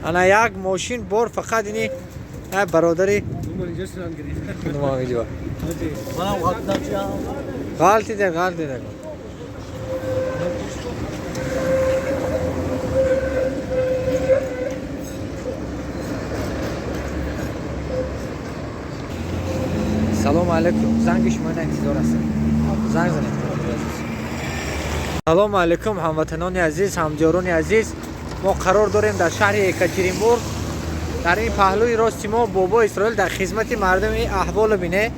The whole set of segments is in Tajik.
Ана як мошин бор фақат ини бародари ғалтида ғалтида. Салому алейкум. Занги шумо ина интизор ҳастем. Занг занед. Салому алейкум, ҳамватанони азиз, ҳамдиёрони азиз. Мо қарор дорем дар шаҳри Екатеринбург. Дар ин паҳлӯи рости мо Бобо Исроил дар хизмати мардуми аҳволу бине.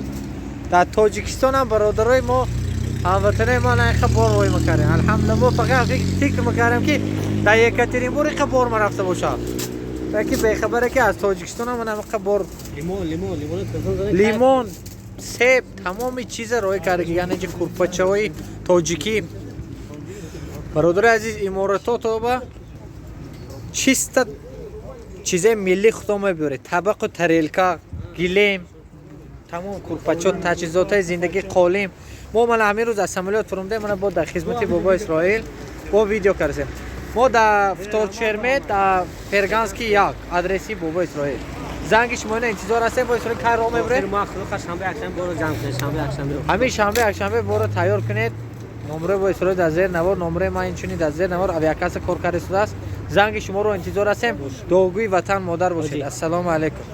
Дар Тоҷикистон ҳам бародарои мо, ҳамватанои мо инқа бор рой мекардем. Алҳамдулилла, мо фақат фикр мекардем, ки дар Екатеринбург инқа бор марафта бошад. Ки бехабаре, ки аз Тоҷикистон ҳам инқа бор. Лимон, себ, тамоми чиза роӣ карда, яъне ки курпачаҳои тоҷикӣ. Бародари азиз, иморатото ба чиста чизаи миллӣ худо мебиёред: табақу тарелка, гилем, тамом курпачо, таҷҳизотҳои зиндагӣ, қолим. Мо мана ҳамин рӯз аз самолёт фурумдем, мана бо дар хизмати Бобо Исроил бо видео кардем. Мо дар Вторчермет, дар Ферганский 1, адреси Бобо Исроил. Занги шумо ина интизор ҳастем. Бо Исроил кай роҳ мебуред? Ҳамин шанбе, якшанбе боро тайёр кунед. Номрои бо Исроил дар зер навор, номрои ман инчунин дар зер навор. Авиакасса кор карда истодааст. Занги шуморо интизор ҳастем. Дуогӯи ватан модар бошед. Ассалому алайкум.